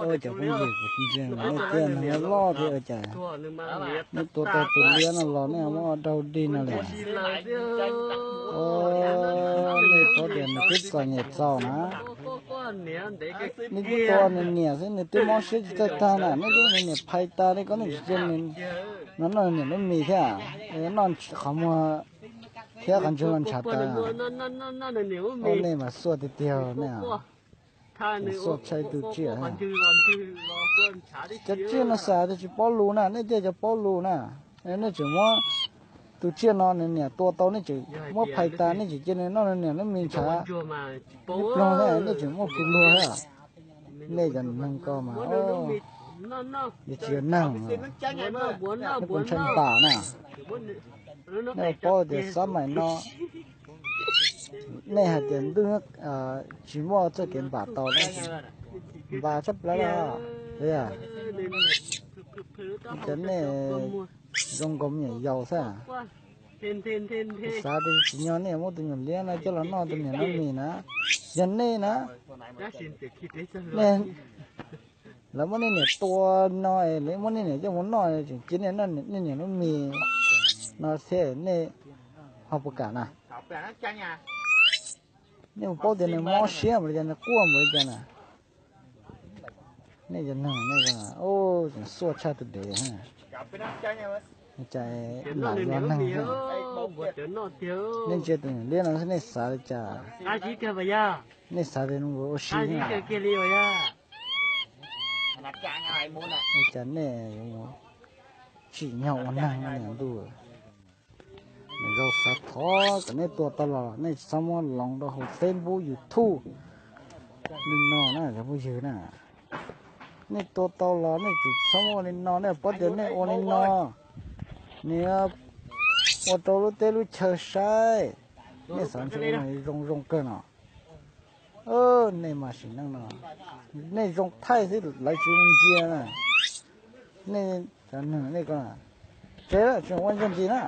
Cov phooj ywg, kuv ntseeg nej tias neeg loj thiab cas nej tua tau tus liab no los nej muab ua dog dig no lawm. Nej paub tias nws twb txom nyem txaus na. Nej twb tua nws niam xwb nws twb mob siab tsis txawj tag na, nej twb nws niam phais tas li, koj nej tsis cia nws no noj nws niam lub mis thiab, noj qhov muag thiab qhov ntswg los ntshav tas. Nej mas xuaj tiag tiag nej. Xuaj tshaj tus tsiaj. Cov tsiaj no xav tias tsis paub lus na, nej tias cov paub lus na. Nej tseem muab tus tsiaj no nws niam tua tau, nej tseem muab phais tas, nej tseem cia nws noj nws niam lub mis ntshav. Nej ploog thiab nej tseem muaj kua luag thiab. Nej cov neeg ko mas, yog tsis yog neeg, nej kuv ntshai npam na. Nej paub tias xab maim no nej hais tias ntuj tsis muaj txoj kev npam tau, npam tshaj plaws li. Cov nej zoo nkaus me nyuam yaus xwb. Xav tias tsim nyog nej muab tus nyuam liab no coj los noj tus niam lub mis na. Yog nej na, nej, lawv muab nej niam tua no, lawv muab nej niam coj mus noj, tseem cia nej noj nej niam lub mis no thiab, nej ho puas kam na? Nej mus paub tias nws mob siab npaum li cas, nws quaj npaum li cas na. Nej cov neeg nej tseem xuaj tshaj tus dev. Cas lam yog neeg thiab. Nej ntsia tus niam liab no nej xav li cas? Nej xav tias nws ua si na? Cas nej yuav tsim nyog ua neeg li ntuj. Nws zoo xav thov kom nej tua tau los nej tsis txhob muab loov rau hauv Facebook YouTube li no na cov phooj ywg na. Nej tua tau los nej tsis txhob muab ua li no, nej paub tias nej ua li no nws ua rau lub teb lub chaw saib. Nej xav ntshe zoo zoo kawg no. Nej mas sim neej no, nej zoo thaij xwb lawv tsis ntsia na. Nej, nej ko, tsev tsis ua ntej ntsis na.